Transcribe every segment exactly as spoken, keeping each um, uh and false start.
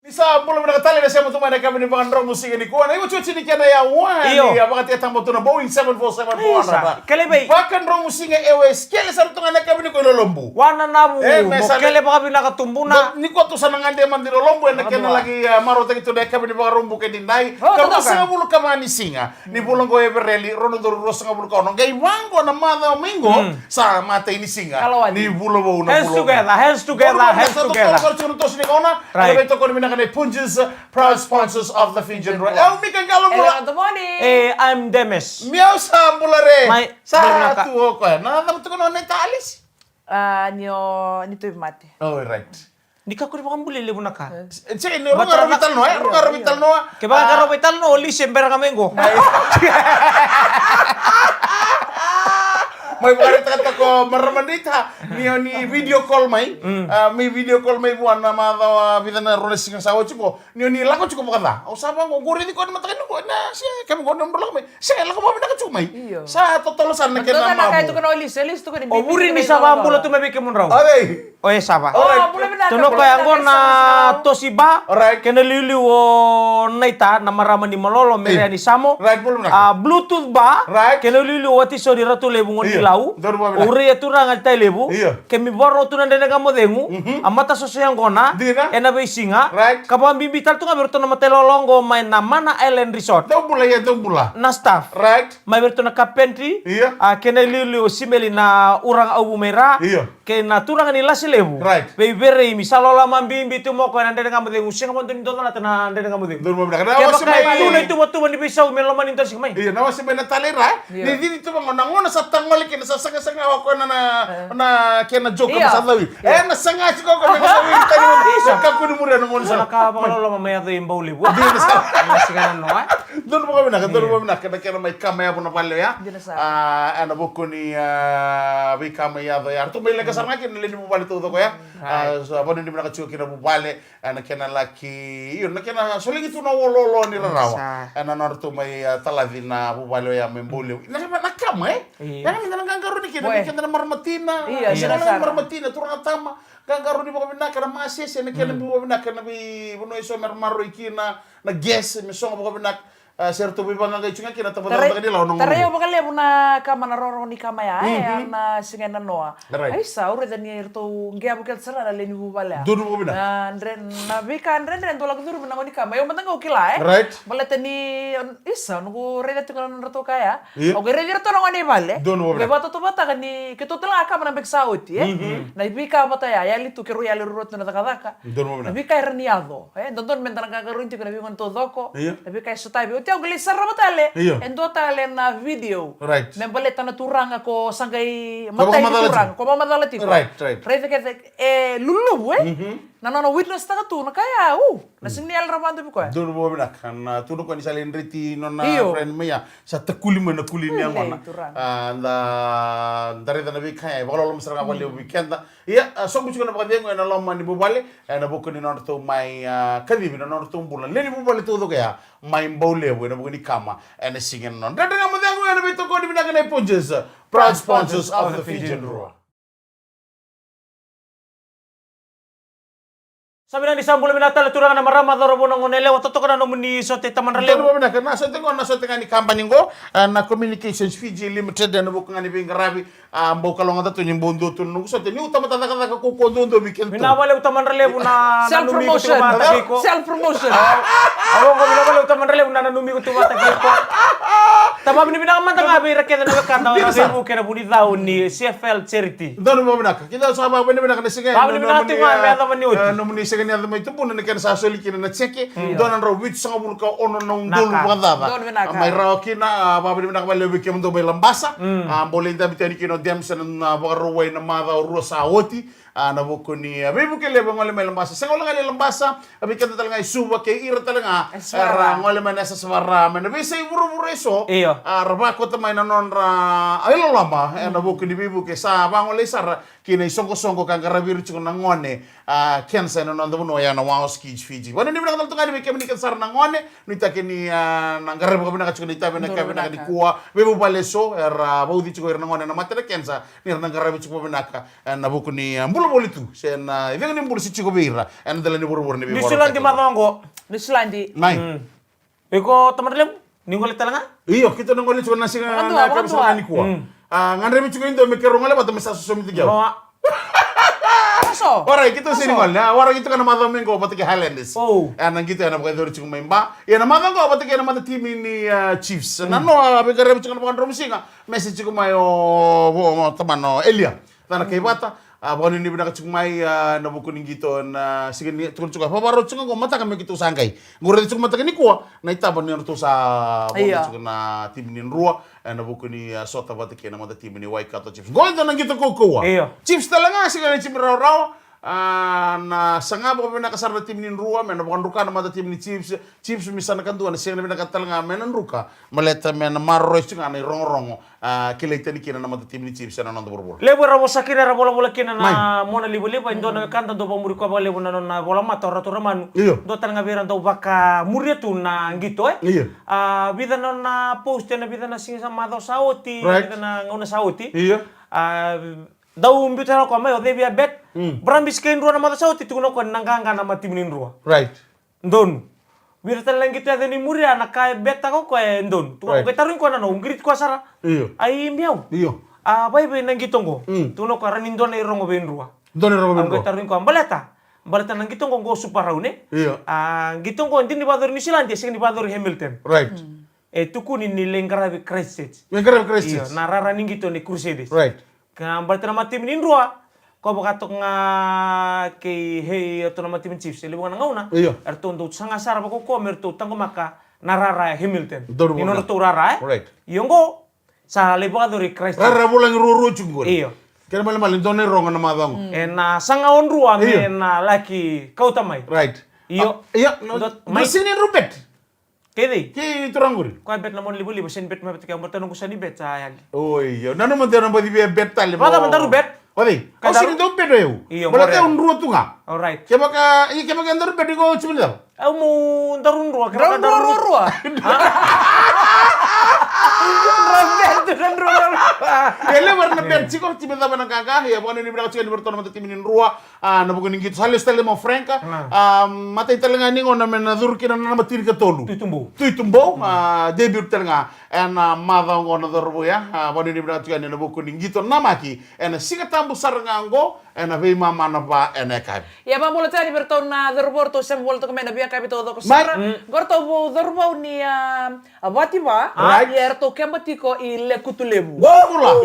Sa bula vinaka tale na sema tu mai na kavi ni vakadromu siga ni kua. Na iwatiwati ni kena ya wani. Io. A vakatetaba tu na Boeing seven four seven four hundred. Isa. Kele vei. Vakadromu siga e wes kele sara tu ga na kavi ni kua i lolobu. Wana na vu. E, me mo sa kele vakavinaka tubuna. Ni kua tu sa na gade mada i lolobu ena kena laki, a, marautaki tu na kavi ni vakarobu ke ni dai. O, ka totoka. Ruasagavulu ka va ni siga. Ni vula qo Evereli, rua na udolu ruasagavulu ka ono. Qai vaqo na macawa mai qo, sa matai ni siga. Kalawani. Ni vula vou na vula vou. Hands together, hands together, hands together. Sa totolo qori tiko na toso ni gauna. Right. Ena veitokoni vinaka nei Punjas, proud sponsors of the Fijian Drua. E au Mika Qalo bula. E, I'm Demis. Miau sa bula re. Mai, sa bula vinaka. Tu o koya. Na cava tukuna o Neta Alice? A, ni o, ni tu i mate. Oh, right. Ni kakua ni vakabulai levu na ka. Sega, ni roga rawa veitalanoa, e? Roga rawa veitalanoa. Kevaka ka rawa veitalanoa, o Lise bera ga mai qo. Mai vakaraitaka tiko marama Nita, ni o ni video call mai. A, mai video call mai vua na macawa, vica na rua na siga sa oti qo. Ni o ni lako tiko vakaca. Au sa vaqo, qo raici koya na mataka ni qo. Na, se, kevaka qo ni o lako mai. Se, lako vakavinaka tiko mai. Io. Sa totolo sara na kena mavu. O Vuri ni sa vabula tu mai vei kemudrau. Alright. O e sava. Alright. Tuna koya qo na Tosi Ba. Alright. Kena liuliu o Naita, na marama ni Malolo, Merea ni Samo. Right, bula vinaka. A, Bluetooth Ba. Right. Kena liuliu o Watisoni Ratu Levu, Goni Lau. Io. Donu vakavinaka. O Rai e turaga ni Tai Levu. Io. Kemi varo tu na Dredre Ga Mo Cegu. Mhm. A matasoso yaqona. Dina. Ena veisiga. Right. Ka vakabibi tale tu ga vei iratou na matailoalo oqo mai na Mana Island Resort. Dou bula, ia, dou bula. Na staff. Right. Mai vei iratou na carpentry. Ia. A, kena iliuliu o Simeli na uraga au vu mai ra. Ia. Kei na turaga ni Lasi Levu. Right. Vei Vereimi sa loloma bibi tu mo koya na Dredre Ga Mo Cegu. Sega mo dou ni dodonata na Dredre Ga Mo Cegu. Dou bula. Kevaka e tu na ituvatuva ni veisau me lomani dou sika mai. Ia, na wase mai na tale ra. Io. Ni cici tu vaqo na gauna sa tagole kina sa sagasaga o koya na, na, na kena joke sa cawi. Io. E, na saga tiko o koya me na cawi tani mo. Io. Sa kakua ni muria na gauna sa. Na ka vakaloloma mai yaco i Baulevu. Dina sa. Na siga na noa. Donu vakavinaka, donu vakavinaka. Na kena mai kama yavu na vale oya. Dina sa. A, ena vuku ni, a, veika mai yaco ya. Ratou mai leqa sara ga kina na lewe ni vuvale taucoko ya. A, sa vanua ni vinaka tiko kina vuvale. Ena kena laki, io, na kena solegi tu na oloolo ni rarawa. Sa. Ena nodratou mai, a, talaci na vuvale oya mai Baulevu. Na kena, na kama, e? Io. Ena kena na qaqaroni kina, vei keda na marama tina. Io, io. Sega na marama tina, turaga tama. Qaqaroni vakavinaka, na masese, na kena biu vakavinaka, na veivanua eso me ra maroroi kina, na gas, me sogo vakavinaka. A, se ratou veivaqaqai tu ga kina, tavacavacaka ni lawa na gauna. Tarai au vakalevu na kama na rorogo ni kama ya, e, a na siga na noa. Right. Aisa, au raica ni ratou qeavu kece sara na lewe ni vuvale ya. Donu vakavinaka. Na dre-, na veika dredre dau lako curuma na gauna ni kama. Io, mada ga au kila, e. Right. Baleta ni, isa, noqu raica tiko na nodratou ka ya. Io. Au qai raici iratou na gone i vale. Donu vakavinaka. Qai vakatautauvatataka ni keitou tale ga kama na beki sa oti, e. Mhm. Na veika vata ya, yali tu, keirau yali ruarua tu na cakacaka. Donu vakavinaka. Na veika era ni yaco. E, dodonu meda na qaqaroni tiko na veigauna taucoko. Io. Na veika e sotavi. Oti au qai lai sarava tale. Io. E dua tale na video. Right. Me baleta na turaga ko sa qai matai ni turaga. Ko vakamacala tiko. Right, right. Raica kece, e luluvu, e. Mhm. Na nona witness taka tu, na ka ya, u. Na sega ni yali rawa vakadovi koya. Donu vakavinaka, na tukuna koya ni sa lai dreti nona friend mai ya. Sa takuli mai na kuli ni yaqona. A, da, da raica na veika ya, e vakaloloma sara ga vakalevu vei keda. Ia, a, sobu tiko na vakacegu ena loma ni vuvale, ena vuku ni nodratou mai, a, kacivi na nodratou bula. Lewe ni vuvale taucoko ya, mai Baulevu, ena vuku ni kama, ena siga na noa. Dredre Ga Mo Cegu, ena veitokoni vinaka nei Punjas, proud sponsors of the Fijian Drua. Sa vinaka ni sa bula vinaka tale turaga na marama, cauravou, na gone yalewa, totoka na nomuni sote tamadralevu. Tamadralevu vinaka, na sote qo, na sote ga ni kabani qo, a, na Communications Fiji Limited, ena vuku ga ni veiqaravi, a, bau kalougata tu ni bau dua tu na noqu sote, niu tamata cakacaka kaukaua duadua vei keda tu. Vinaka vakalevu tamadralevu na nanumi iko tiko vata kei iko. Self promotion. A, a, oqo vinaka vakalevu tamadralevu na nanumi iko tiko vata kei iko. Tavavinavinaka mada ga vei ira kece na wekada na veivuke ena vunicau ni C F L Charity. Donu vakavinaka. Kida sa vakavinavinaka na siga. Vakavinavinaka tiko ga me yacova ni oti. E, nomuni sega ni yaco mai Tubuna na kena sa soli kina na jeke. Dua na drau vitusagavulu ka ono na udolu vakacaca. Donu vinaka. Mai rawa kina, a, vakavinavinaka vakalevu vei kemudou mai Labasa. A, bau lai dabe tani kina o Demson na Vakarauwai na macawa rua sa oti. A, na vuku ni, a, veivuke levu e gole mai Labasa. Sega wale ga ni Labasa, a, vei keda tale ga i Suva kei ira tale ga era gole mai na yasayasa vaka ra mai na veiyasai vuravura eso. Io. A, ra vakota mai na nodra, a, iloloma ena vuku ni veivuke sa vagolei sara kina isoqosoqo ka qaravi ira tiko na gone, a, cancer ena noda vanua, ya na Waos Kids Fiji. Vakanuinui vinaka tale tu ga yani vei kemuni kece sara na gone, nuitaki ni, a, na qaravi vakavinaka tiko na itavi ena yakavi vinaka nikua. Veivuvale eso era vauci tiko ira na gone ena mate na cancer, ni ra na qaravi tiko vakavinaka ena vuku ni, a, bula voli tu se na icegu ni bula se tiko vei ira ena dela ni vuravura ni veivakarau. Niusiladi macawa oqo. Niusiladi. Mai. Iko tamata levu, ni gole tale ga? Io, keitou na gole tiko na siga na yakavi sara ga nikua. A, gadrevi tiko e dua me keirau gole vata me sa sosomi tiko. Orait, keitou sega ni gole, a, warai keitou na macawa mai qo vata kei Highlanders. E, na qito ena vakayacori tiko mai Ba. Ia na macawa qo vata kei na mata timi ni, a, Chiefs. Na noa, a, veiqaravi tiko na vakadromu siga. Message tiko mai o, o, o tamana o Elia. Cana kei vata, a, vakanuinui vinaka tiko mai, a, na vuku ni qito na siga ni tukuna tiko, vavarau tiko qo mataka me keitou sa qai. Qo raica tiko mataka nikua, na itaba ni ratou sa vakanuinui tiko na timi ni Drua, e, na vuku ni, a, sota vata kei na mata timi ni Waikato Chiefs. Qo e dua na qito kaukauwa. Chiefs tale ga, siga ni timi rawarawa, a, na saga vakavinaka sara na timi ni Drua, me na vakadruka na mata timi ni Chiefs, Chiefs me sa na kadua na sega ni vinaka tale ga me na druka, baleta me na maroroi tiko ga na irogorogo, a, kilai tani kina na mata timi ni Chiefs ena noda vuravura. Levu era vosa kina, era volavola kina na mona livaliva, e dua na wekada dau vakamuri koya vakalevu na nona volamata o Ratu Ramanu. Io. Dua tale ga vei ira dau vakamuria tu na qito, e. Io. A, vica na nona post ena vica na siga sa macawa sa oti, vica na gauna sa oti. Io. A, dau biuta na koya mai o Xavier Bet. Brabis kei Drua na macawa sa oti, tukuna o koya ni na qaqa na mata timi ni Drua. Right. Donu. Vira tale na qito yaco ni muria na ka e betaka o koya e donu. Tukuna o koya, tarogi koya na nau, qiriti koya sara. Io. Ai biau. Io. A, vaivei na qito qo. Tukuna o koya, ra ni dua na irogo vei Drua. Dua na irogo vei Drua. Au qai tarogi koya, baleta. Baleta na qito qo, qo Super Round, e? Io. A, qito qo dina ni vakayacori Niusiladi, e sega ni vakayacori Hamilton. Right. E tukuni ni lai qaravi Christchurch. Lai qaravi Christchurch. Io, na rara ni qito ni Crusaders. Right. Ka baleta na mata timi ni Drua, ko vaka toka ga kei hei ratou na mata timi ni Chiefs, e levu ga na gauna. Io. Eratou dau saga sara vakaukauwa me ratou taqomaka na rara e Hamilton. Ni nodratou rara, e? Right. Io qo, sa lai vakayacori Christchurch. Rara vulagi ruarua tiko qori. Io. Kena malemale, dua na irogo na macawa qo. Ena saga o Drua me na laki kauta mai. Right. Io. A, io, no, dua, mai. Sini Rupert. Kei cei? Kei turaga qori. Koya Bet na mona livaliva, sega ni bet mai vata kei au, baleta noqu sa ni bet sa yali. Oi, io. Nanuma de na baci via bet tale. Vata mo daru bet. O cei? Au sega ni dau bet o yau. Io, baleta au Drua tu ga. Alright. Kevaka, i kevaka daru bet iko timi ni cava? Au mo daru Drua, kevaka daru Drua. Drua, Drua, Drua. Drua bet, Drua, Drua, Drua. E levu era na bet tiko, timi cava na qaqa, ia vakanuinui vinaka tiko yani vei ratou na mata timi ni Drua. A, na vuku ni qito sa lesu tale mai o Frank. A, matai tale ga ni gauna me na curu kina na naba tinikatolu. Tuitubou. Tuitubou, a, debut tale ga. Ena macawa oqo na cauravou ya, a, vakanuinui vinaka tiko yani ena vuku ni qito namaki. Ena Siga Tabu sara ga oqo, ena veimama na va ena yakavi. Ia, vakabula tale yani vei ratou na cauravou, ratou sema voli toka mai na veiyakavi taucoko sara. Qo ratou vou cauravou ni, a, A Vativa, ia eratou keba tiko i Lekutulevu.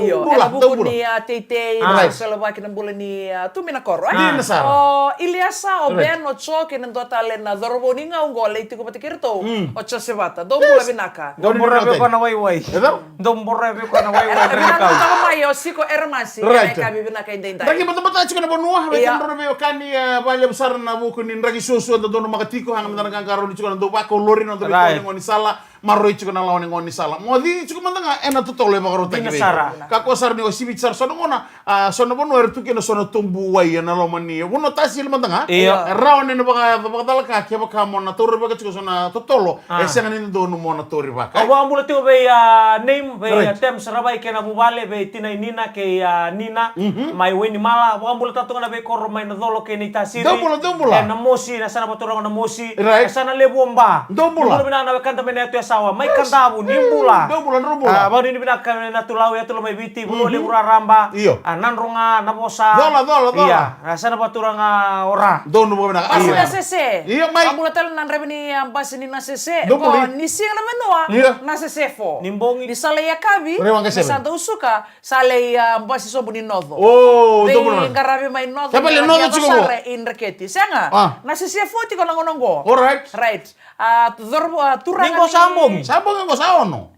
Io, ena vuku ni a teitei, na solesolevaki na bula ni a tumi na koro, e? O Iliasa, o Ben, o Jo, kei na dua tale na cauravou ni gau qo lai tiko vata kei iratou, o Josevata. Dou bula vinaka. Dou bula vinaka. Dou bula vinaka. Dou bula vinaka. Era vinaka toka mai o Siko Eremasi, ena yakavi vinaka edaidai. Draki batabata tiko na vanua, vei kemudrau na veiwekani, e vakalevu sara na vuku ni draki suasua, dodonu maka tiko, haga mada na qaqarauni tiko na dau vaka o lori, na dau veikau ni gaunisala. Maroroi tiko na lawa ni gaunisala. Mo cici tiko mada ga ena totolo e vakarautaki vei iko. Kakua sara ni o siviti sara so na gauna, a, so na vanua era tu kina so na tobu wai ena loma ni vanua tasili mada ga. Io. E rawa ni na vakayaco vakacalaka kevaka mo na taura vaka tiko so na totolo. E sega ni dodonu mo na tauri vaka. Au vakabula tiko vei, a, Name, vei, a, Tem Saravai kei na vuvale, vei tinai Nina kei, a, Nina. Mai Wainimala, vakabula tale tu ga na veikoro mai na Colo kei na iTasiri. Dou bula, dou bula. Ena Mosi, na yasana vakaturaga na Mosi. Right. Yasana levu o Ba. Dou bula. Ni bula vinaka na wekada mai na yatu Yasawa. Mai Kadavu, ni bula. Dou bula, drau bula. A, vakanuinui vinaka na Tulau, yatu lo mai Viti, Vanua Levu raraba. Io. A, Nadroga, Navosa. Cola, cola, cola. Ia, na yasana vakaturaga o Ra. Donu vakavinaka. Basi Nasese. Io, mai. Vakabula tale na draiva ni, a, basi ni Nasese. Dou bula. Ko ni siga na vanua. Io. Nasese fo. Ni bogi. Ni sa lai yakavi. Raiwa qase. Ni sa dau suka. Sa lai, a, basi sobu ni Noco. O, dou bula. Veiqaravi mai Noco. Sa lai Noco tiko sara i Dreketi. Sega. A. Nasese fo tiko na gauna qo. Alright. Right. A, coro, a, turaga ni. Ni qo sa bogi. Sa bogi qo sa ono.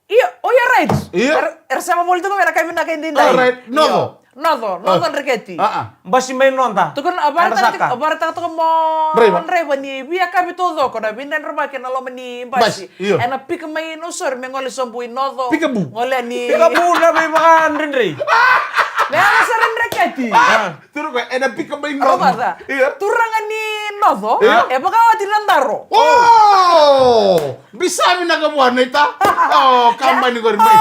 Io, o ia right. Io. Era, era sema voli tiko mai na kai vinaka edaidai. Alright. Noco. Io. Noco, Noco Dreketi. A, a. Basi mai noda. Tukuna, a, vakaraitaka, vakaraitaka toka mo draiva ni veiyakavi taucoko na veidredrevaki ena loma ni basi. Basi, io. Ena pika mai Nausori me gole sobu i Noco. Pikabu. Gole ni. Pikabu na veivakadredrei. Me yaga sara i Dreketi. Eti. Ah, turu ko ena pika mai Noco. Rogoca. Io. Turaga ni Noco, io, e vakawati na daro. Oh! Bisavi na ka vua na ita. Oh, kabani qori mai.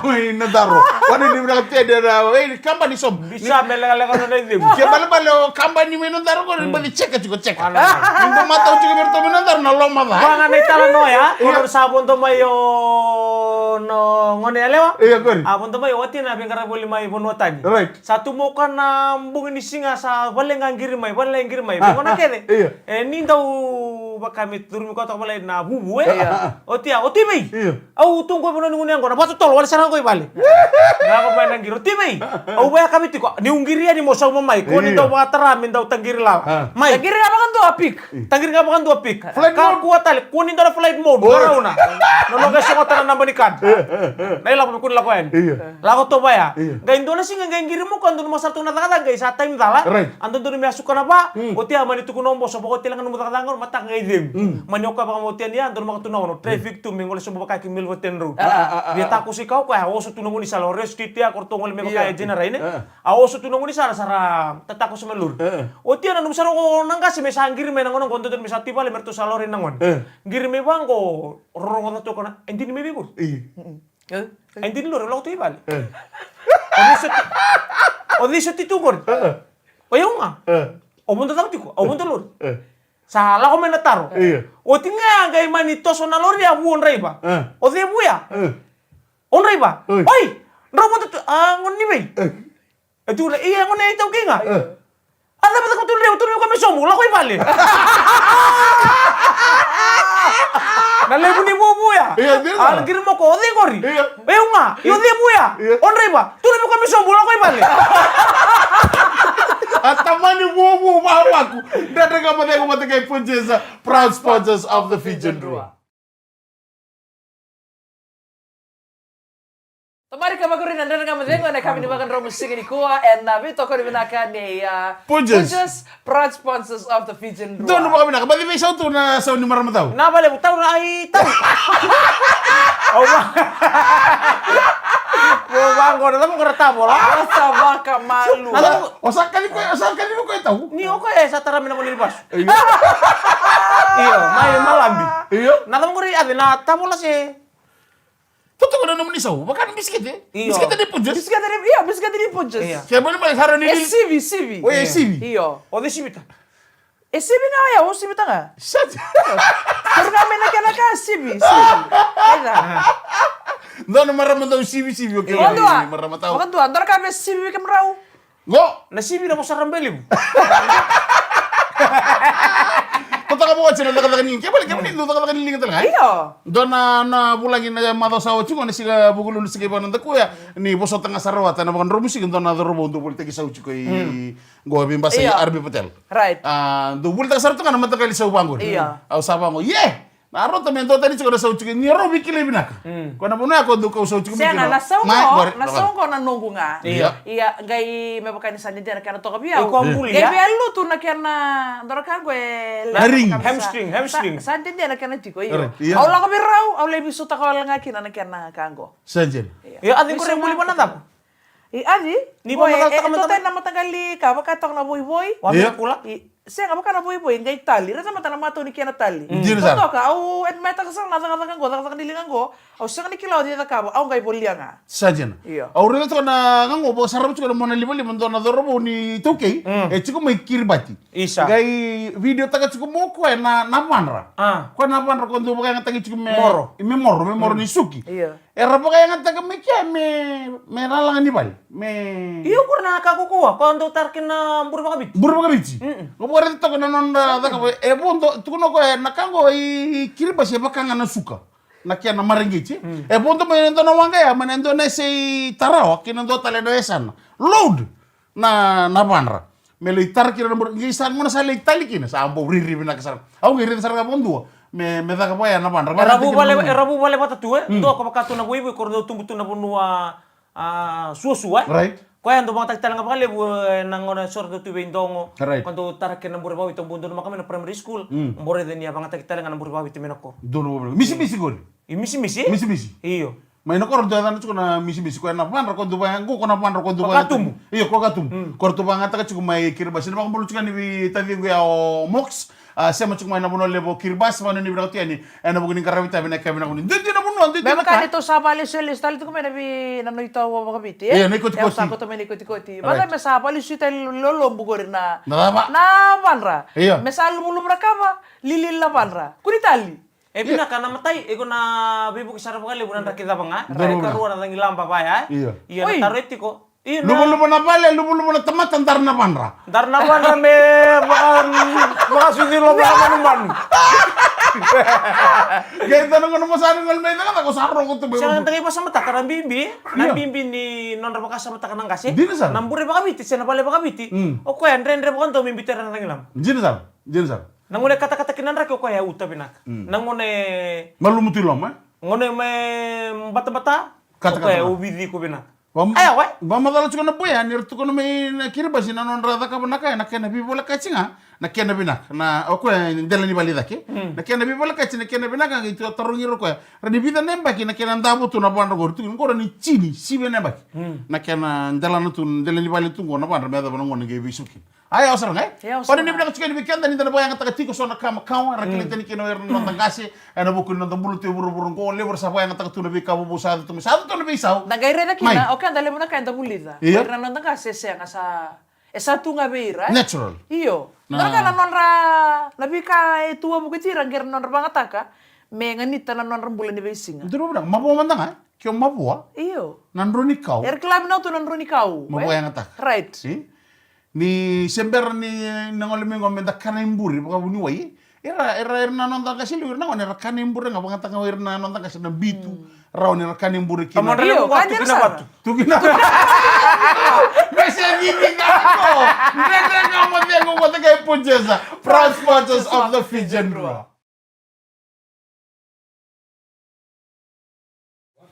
Mai na daro. Wani ni vinaka tede na, ei, kabani sobu. Bisavi me lekaleka na icegu. Ke balebale o kabani mai na daro qori, bali cheka tiko, cheka. Ni da matau tiko vei ratou mai na daro na loma ca. Vaka na italanoa ya, io, ko sa vodo mai o na gone yalewa. Io, qori. A vodo mai o watina veiqaravi voli mai vanua tani. Right. Sa tu mai o koya na bogi ni siga sa vale ga qiri mai, vale qiri mai. Ah, vei gona kece. Io. E, ni dau vaka me curumi koya toka vale na vuvu, e? Io. Oti ya, oti vei? Io. Au tu qo e vanua ni gunu yaqona, vakatotolo, wale sara qo i vale. Lako mai na qiri, oti vei? Au vaya ka vei tiko, niu qiri yani mo sauma mai, ko ni dau vakatara me dau taqiri lala. Ah. Mai. Taqiri ga vakadua pik. Taqiri ga vakadua pik. Flight mode. Kakua tale, kua ni dua na flight mode, oh, varauna. Na noqu e sogota na naba ni card. Eh, eh, eh. Na ilavo me kua ni lako yani. Io. Lako toka vaya. Io. Qai dua na siga qai qiri mai o koya, dodonu me sara tu na cakacaka, qai sa time cala. Right. A dodonu me a suka na va. Mm. Oti ya mani tukuna o boso, vakaoti tale ga nomu cakacaka qo, mataka qai cegu. Mm. Mani o koya vakamau oti yani ya, dodonu me ka tu na ono. Traffic tu me gole sobu vaka ki Milverton Road. Ah, ah, ah, ah. Via takoso i kau koya, a oso tu na gaunisala, o Red Street ya, ko ratou gole me vaka e General, ne? Ah. A oso tu na gaunisala, sa ra tatakoso mai lori. Eh. Oti ya nanuma sara o na qase me sa qiri mai na gone qo, dodonu me sa tu i vale me ratou sa lori na gone. Eh. Qiri mai vaqo, rorogoca tu o koya na, e dini mai vei qori. Io. Mm-mm. Eh? E dini lori, o lako tu i vale. Eh. O cei sa tu, o cei sa tu tu qori. Eh. O yau ga. Eh. O vodo cava tiko, o vodo lori. Eh. Sa lako mai na taro. Io. Oti ga qai mani toso na lori ya, vu o draiva. Eh. O cei vu ya? Eh. O draiva. Oi. Oi, drau vodo tu, a gone ni vei? Eh. E tukuna, ia, gone iTaukei ga. Eh. A cava caka tu draiva, tukuna vei koya me sobu, lako i vale. Na levu ni vuvu ya. Io, dina. A qiri mai o koya, o cei qori? Io. Vei au ga, io, o cei vu ya? Io. O draiva, tukuna vei koya me sobu, lako i vale. A tamani vuvu vavaku. Dredre Ga Mo Cegu vata kei Punjas, proud sponsors of the Fijian Drua. Tamari ka vakuri na Dredre Ga Mo Cegu ena yakavi ni vakadromu siga nikua, ena veitokoni vinaka nei, ah, Punjas. Punjas, proud sponsors of the Fijian Drua. Donu vakavinaka, baci veisau tu na sau ni marama tau. Na vale, tau na, ai, tau. Au va-, au vaqo na cava qo ra tavola. Sa vakamalua. Na cava, o sa kaci koya, o sa kaci koya tau. Ni o koya e sa tara mai na gone ni vasu. Io. Io, mai Malabi. Io. Na cava qori, a cei na tavola se? Totoka na nomuni sau, vaka na bisikete. Io. Bisikete ni Punjas. Bisikete ni, io, bisikete ni Punjas. Io. Ke mani mai sara ni. E sivi, sivi. O, e sivi. Io. O cei sivita? E sivi ga o yau, au sivita ga. Sat. Turu ga mai na kena ka, sivi, sivi. Aida. Dua na marama tau sivi, sivi, okay. Vakadua. Marama tau. Vakadua, dua na ka me sivi vei kemudrau. Qo. Na sivi na vosa rabailevu. Totoka mo oti na cakacaka ni liga. Kevaka, kevaka ni dua cakacaka ni liga tale ga, e? Io. Dua na, na vulagi na macawa sa oti qo na siga Vukelulu, siga i Vanuatu, koya ni vosota ga sara vata na vakadromu siga, dua na cauravou dau volitaki sau tiko i, mm, qo e veibasai, io, R B Patel. Right. A, dau volitaka sara tu ga na mataqali sau vaqori. Io. Au sa vaqo, ie! Na rauta me dua tani tiko na sau tiko, ni rau veikilai vinaka. Mm. Ko na vanua ya ko dau kau sau tiko. Sega, na sau qo, na sau qo na noqu ga. Io. Ia, qai me vaka ni sa dede na kena toka vei au. Iko a buli, ia? Qai via lutu na kena, dua na ka qo e, na ring. Hamstring, hamstring. Sa, sa dede na kena tiko, io. Right, io. Au lako vei rau, au lai veisautaka wale ga kina na kena ka qo. Sa dina. Io. Io, a cei qori e buli vua na cava? I Aci, ni vakamataka, e, e totai na mataqali ka vaka toka na voivoi. Wa me kula. I, sega, vaka na voivoi, qai tali. Raica mada na matau ni kena tali. Mm. Dina sara. Totoka, au admire-taka sara na cakacaka qo, cakacaka ni liga qo. Au sega ni kila o cei cakava, au qai volia ga. Sa dina. Io. Au raica toka na ka qo, vakasarava tiko na mona livaliva, dua na cauravou ni iTaukei. Mm. E tiko mai Kiribati. Isa. Qai video-taka tiko mai o koya na, na vadra. A. Koya na vadra ko dau vakayagataki tiko me Moro. Me Moro, me Moro ni Suki. Io. Era vakayagataka mai kea me, me lalaga ni vale. Me. Io, qori na ka kaukaua, ko dau tara kina na bure vakaviti. Bure vakaviti. Mm-mm. Ko vakaraica toka na nodra cakava, e vodo, tukuna o koya na ka qo i Kiribati e vaka ga na suka. Na kena mareqeti. Mm. E vodo mai na dua na waqa ya, mai na dua na yasa i Tarawa, kei na dua tale na yasana. Load. Na, na vadra. Me lai tara kina na bure, qai sa gona sa lai tali kina, sa bau riri vinaka sara. Au qai raica sara ga vakadua me, me caka vaya na vadra. Era vuvale, era vuvale vata tu, e? Mm. Dua ko vaka tu na voivoi, ko ra dau tubu tu na vanua, a, suasua, e? Right. Koya dau vakayagataki tale ga vakalevu, e, na gauna so ra dau tu veidogo. Right. Ko dau tara kina na bure vakaviti, au bau donumaka mai na primary school. Mm. Bau raica ni a vakayagataki tale ga na bure vakaviti mai na koro. Donu vakaviti. Misimisi qori. I misimisi, e? Misimisi. Io. Mai na koro dua e yacana tiko na misimisi, ko ya na Vadra, ko dua vaya qo, ko na Vadra, ko dua vaya. Vakatumu. Io, ko Vakatumu. Mm. Ko ratou vakayagataka tiko mai Kiribati. Na vakabula tiko yani vei taciqu ya o Mox. A, sema tiko mai na vanua levu o Kiribati, vakanuinui vinaka tu yani ena vuku ni qaravi tavi na kena vinaka ni duidui na vanua, duidui na ka. Me vaka ni tou sa vakalesuya lesu tale tiko mai na vei na noitau vakaviti, e? Io, na ikotikoti. Io, sa koto mai na ikotikoti. Right. Vaka me sa vakalesuya tale lolobu qori na, na cava? Na Vadra. Io. Me sa luvuluvu na kava, lili na Vadra. Kua ni tali. E vinaka na matai, iko na veivuke sara vakalevu na draki cava ga. Right. E karua na cagilaba vaya, e? Io. Io, na taro e tiko. Io, na luvuluvu na vale, luvuluvu na tamata, dara na Vadra. Dara na Vadra me vaka, vakasucu loma na manumanu. Qai tana qo na masa ni gole mai cakacaka, ko sa rogo tu mai. Sa na qai vakasamataka na bibi, na bibi ni nodra vakasamataka na qase. Dina sara. Na bure vakaviti, se na vale vakaviti. Mm. O koya dredre vakadua me biuta ira na cagilaba. Dina sara, dina sara. Na gone katakata kina draki o koya e uta vinaka. Mm. Na gone malumu tu i loma, e? Gone me batabata, katakata, o koya e uvici iko vinaka. Aya, wai. Vakamacala tiko na boya ni ra tukuna mai na Kiribati na nodra cakava na ka, na kena veivolekati ga, na kena vinaka. Na, o koya e dela ni vale cake. Mm. Na kena veivolekati, na kena vinaka, qai tu tarogi ira o koya. Ra ni vica na yabaki na kena davo tu na Vadra qori, tukuni qo ra ni tini, sivi na yabaki. Mm. Na kena delana tu, dela ni vale tu qo na Vadra, me yacova na gauna qai veisukina. Aya, au sara ga, e? Io, au sara ga. Vakanuinui vinaka tiko yani vei keda ni da na vakayagataka tiko so na ka makawa era kilai tani kina o ira na noda qase ena vuku ni noda bula tu e vuravura qo, levu era sa vakayagataka tu na veika vovou sa yaco tu mai, sa yaco tu na veisau. Da qai raica kina, o keda levu na ka eda vulica. Io. O ira na noda qase e sega, sa, e sa tu ga vei ira, e? Natural. Io. Na, na ka na nodra, na veika e tu wavokiti ira, qai ira na nodra vakayagataka me ganita na nodra bula ni veisiga. Dua na vinaka, mavoa mada ga, e? Ke o mavoa. Io. Na drau ni kau. Era kila vinaka tu na drau ni kau, e? Mavoa yagataka. Right. E? Ni se bera ni na gole mai qo me da kana i bure vakavuniwai. Era, era, era na noda qase levu, era na gone, era kana i bure ga, vakayagataka o ira na noda qase na bitu. Mm. Rawa ni ra kana i bure kina. Io, kana i bure sara. Tukuna. Me se cici ga qo. Dredre Ga Mo Cegu vata kei Punjas, proud sponsors of the Fijian Drua.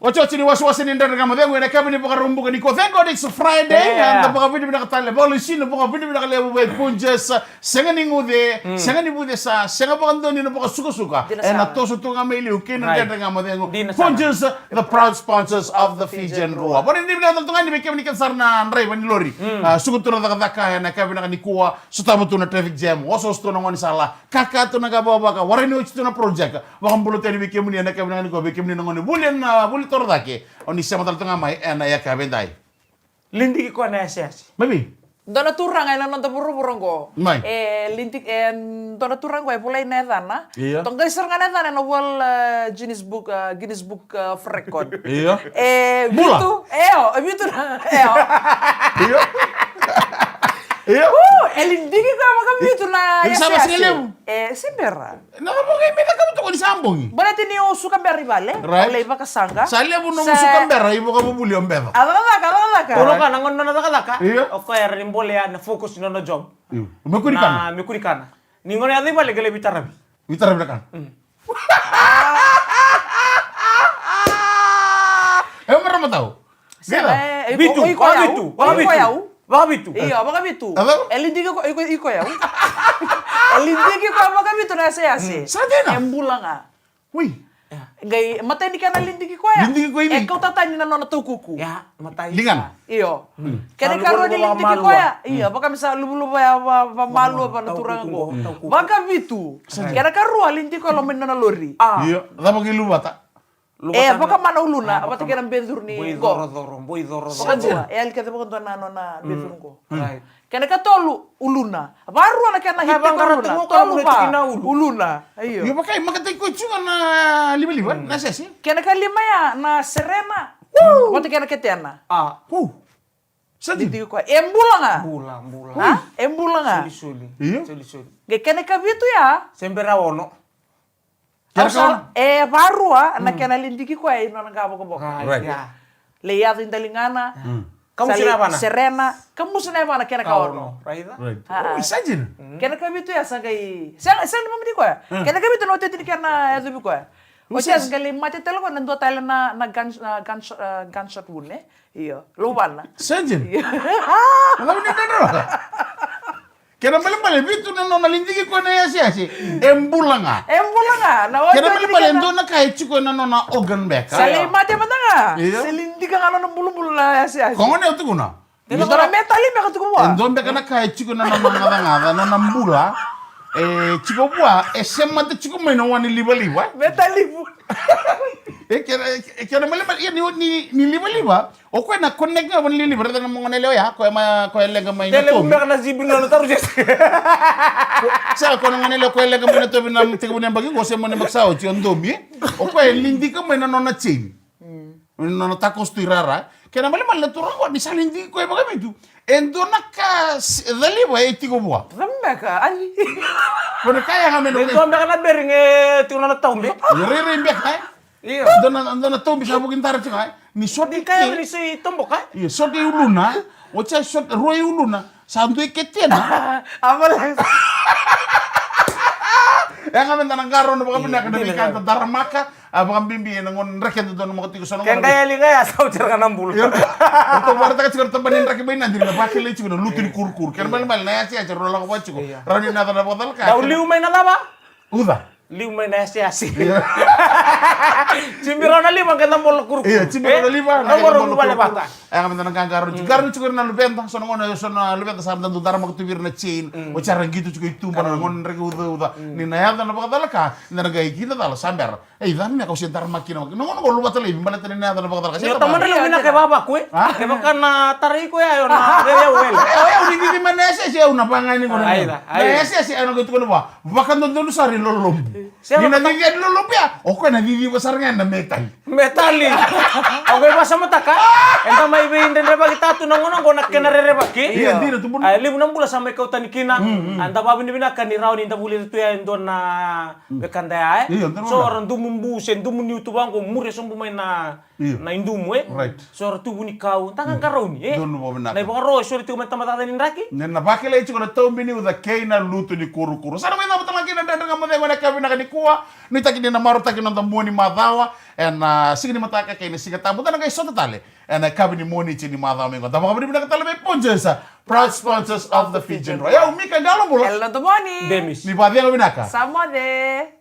Otioti ni wasewase ni Dredre Ga Mo Cegu ena yakavi ni Vakaraubuka nikua. Thank God it's Friday. Yeah. Eda vakavinavinaka tale, vakalesuya na vakavinavinaka levu vei Punjas. Sega ni guce, mm, sega ni vucesa, sega vakadua ni na vakasukasuka. Dina sara. Ena toso tu ga mai liu kei na, right, Dredre Ga Mo Cegu. Dina sara. Punjas, the proud sponsors of the Fijian Drua. Vakanuinui vinaka tale tu ga yani vei kemuni kece sara na draiva ni lori. Mm. A, suka tu na cakacaka ena yakavi vinaka nikua, sotava tu na traffic jam, osooso tu na gaunisala. Kaka tu na ka vakavaka, warai ni oti tu na project. Vakabula tu yani vei kemuni ena yakavi vinaka nikua, vei kemuni na gone vuli ena vuli torocake. O ni sema tale tu ga mai ena yakavi edai. Lidiki koya na yaseyase. Mai vei? Dua na turaga ena noda vuravura qo. Mai. E lidiki, e dua na turaga qo e volai na yacana. Io. Toqai sara ga na yacana ena World, e, Guinness Book, e, Guinness Book, e, of Record. Io. E vitu, io, e vitu na, io. Io. Io. U, e lidiki koya vakavitu na yaseyase. E sa vaka sega ni levu. E, se bera. Na ka mo qai mai cakava toka ni sa bogi. Baleta ni o suka bera i vale, right, o lai vakasaqa. Sa levu nomu suka bera, ivakavuvuli o beca. A cakacaka, a cakacaka. Right. O na ka na gone nona cakacaka. Io. O koya era ni bolea na focus ni nona job. Io. Me kuri kana. Na, me kuri kana. Ni gone yaco i vale qai lai veitaravi. Veitaravi na kana. Mm. E marama tau. Sega, e, vitu, o, o, iko vakavitu, yau. Vakavitu. Iko yau. Vakavitu. Io, vakavitu. A cava? E lidiki ko, iko, iko yau. E lidiki ko vakavitu na yaseyase. Mm. Sa dina. E bula ga. Ui. Ia. Qai matai ni kena lidiki koya. Lidiki koya i vei? E kauta tani na nona taukuku. Ia, matai. Ligana. Io. Mm. Kena ikarua ni lidiki koya. Io, mm, vaka me sa luvuluvu ya va, vamalua va na turaga qo. Taukuku. Vakavitu. Sa dina. Kena karua lidiki koya loma ni nona lori. A. Io, cava qai luvata? E, vakamana uluna, a, vata kei na becuru ni qo. Boi corocoro, boi corocoro. Vakadua, e yali kece vakadua na nona becuru qo. Mm. Right. Kena katolu, uluna. Varua na kena hiti ko uluna. Tolu va, uluna. Io. Io, vaka e makataki koya tiko na livaliva, mm, na sese. Kena kalima ya, na serena. Woo! Vata kei na ketena. A. Woo! Sa dina. Dina koya. E bula ga. Bula, bula. A? E bula ga. Solisoli. Io. Solisoli. Qai kena kavitu ya. Se bera ono. Kena ka ono. E varua na kena lidiki koya i nona qa vokavoka. Right. Ia. Lai yaco i daligana. Mm. Kamusu na yavana. Serena. Kamusu na yavana kena ka ono. Raica. Right. A, a. Oi, sa dina. Mm. Kena kavitu ya sa qai, sa, sa ni mamidi koya. Mm. Kena kavitu na otioti ni kena yacovi koya. Oi, sa dina. Otioti qai lai mate tale koya na dua tale na, na gun, na gunshot, e, gunshot wound, e? Io, luvana. Sa dina. Io. Na cava ni dredre? Kena balebale, vitu na nona lidiki koya na yaseyase, e bula ga. E bula ga. Na Kena balebale, e dua na ka e tiko ena nona organ beka. Sa lai mate mada ga. Io. Se lidika ga nona bulubulu na yaseyase. Koya gona e tukuna. Tena gona metali beka tiko vua. E dua beka na ka e tiko ena nona gacagaca, nona bula. E tiko vua, e sema mate tiko mai na wa ni livaliva. Metali vua. E kena, e kena balebale, ia ni, ni, ni livaliva. O koya na connect ga vua na livaliva, raica na gone yalewa ya, koya ma, koya leqa mai na tobi. Tele beka na zibi na nona taru sese. Sa koya na gone yalewa koya leqa mai na tobi na tekivu ni yabaki qo se mo ni yabaki sa oti, o domi. O koya e lidika mai na nona chain. Nona takoso tu i rara. Kena balebale na turaga qo ni sa lidiki koya vakavitu. E dua na ka caliva e tiko vua. Cava beka, ai. Ko na ka yaga me na. E dua beka na bering e tiko na nona taube. Rairai beka e. Io. Dua na, dua na tobi sa vuki dara tiko, e. Ni sote i ke. Ni kaya ni sui toboka. Io, sote i uluna. Oti sa sote, rua i uluna. Sa dua i ke tena. Avala. E ga me da na qaro na vakavinaka na veika da daramaka. A vakabibi ena gone draki eda dua na maka tiko so na gone. Ke qai yali ga ya sa oti ga na bula. Io. Ratou vakaraitaka tiko na tabana ni draki mai na dina na vakilai tiko na lutu ni kurukuru. Kena malimali na yaseyase rau lako vaka tiko. Io. Rau ni na yaca na vakacalaka. Dau liu mai na cava? Uca. Liu mai na yaseyase. Io. Tibi rau na liva qai na bola kurukuru. Io, tibi rau na liva. Rau qai na bola kurukuru. Vale vata. E ga me da na qaqaro. Qaro tiko ira na luveda. So na gone, so na luveda sa da dau daramaka tu vei ira na chain. Oti sa ra qito tiko i tuba na gone draki ucauca. Ni na yaca na vakacalaka. Ni da na qai kina cala sa bera. Ei, cava me kau se daramaka kina. Na gone qo luvata laivi baleta ni na yaca na vakacalaka. Io, tamadra levu vinaka e vavaku e. Kevaka na tarai iko ya, io na veveu wele. Au ni cici mai na yaseyase, au na vagani qo na. Ai da, ai. Na yaseyase au na qai tukuna vua. Vakadodonu sara i lolobu. Ni na cici ni lolobu ya, o koya na ciciva sara ga ena metali. Metali. Au qai vakasamataka. Eda mai veidredrevaki tatu na gauna oqo na kena rerevaki. Ia, dina tu buna. A, levu na bula sa mai kauta ni kina. A, da vakavinavinaka ni rawa ni da vulica tu ya e dua na wekada ya, e. Io, dua na wekada. So ra dumu bu se dumu niu tu vaqo, muria sobu mai na, na idumu, e. Right. So ra tu vunikau, da qaqarauni, e. Dua na vakavinavinaka. Na ivakaro e soli tiko mai na tabacakacaka ni draki. Na, na vakilai tiko na taube ni uca kei na lutu ni kurukuru. Sa na mai cava tale ga kina na Dredre Ga Mo Cegu ena yakavi vinaka nikua. Nuitaki ni na marautaki na noda mua ni macawa ena siga ni mataka kei na Siga Tabu. Da na qai sota tale ena yakavi ni Moniti ni macawa mai qo. Da vakavinavinaka tale vei Ponjas, proud sponsors of the Fijian Roll. Au Mika Qalobula. Ela na domoni. Demis. Ni vakacegu vinaka. Sa moce.